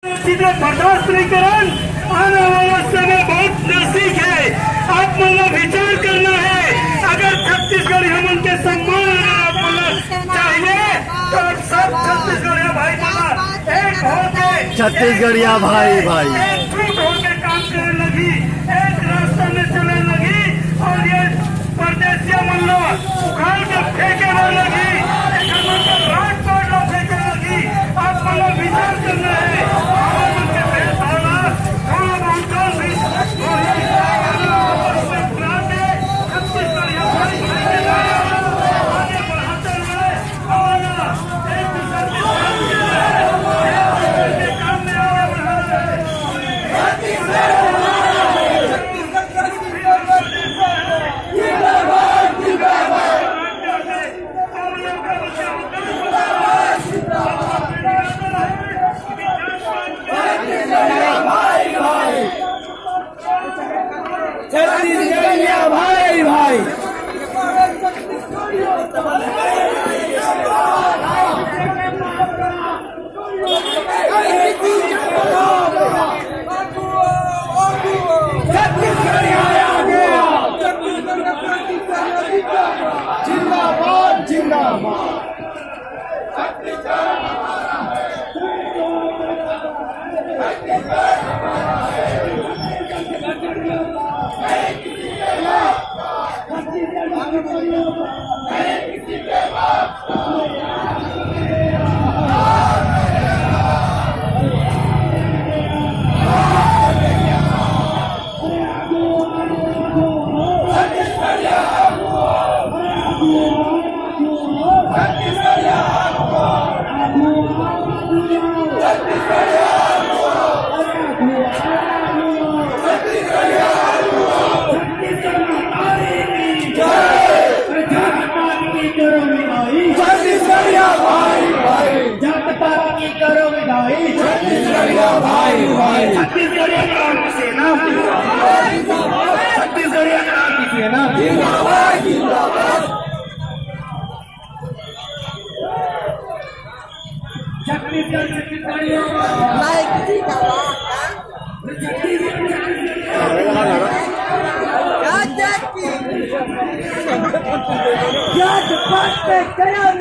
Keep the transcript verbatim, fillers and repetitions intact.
चीजें बर्दाश्त नहीं करन। आने वाला समय बहुत नजदीक है, आप मन ला विचार करना है। अगर छत्तीसगढ़िया मन के सम्मान अगर आप मन ला चाहिए, तो आप सब छत्तीसगढ़िया भाई मन ला एक होके, छत्तीसगढ़िया भाई, भाई। एकजुट होके काम करे लगी, एक रास्ता में चले लगी। और ये परदेसिया मन ला उखाड़ के फेंके बर लगी, एकर मन के राज पाट ला फेंके लगी। आप मन ला विचार करना है। आप मन के भेदभाव ला थोड़ा बहुत कम भी, और ये आपस में बुला के छत्तीसगढ़िया भाई भाई के नारे ला आगे बढ़ाते हुए हमारा एक दूसरे के साथ के काम में आगे बढ़ाना है। छत्तीसगढ़िया भाई भाई। जिंदाबाद, जिंदाबाद। छत्तीसगढ़िया भाई भाई। छत्तीसगढ़िया क्रांति सेना। छत्तीसगढ़िया क्रांति सेना। छत्तीसगढ़, छत्तीसगढ़िया।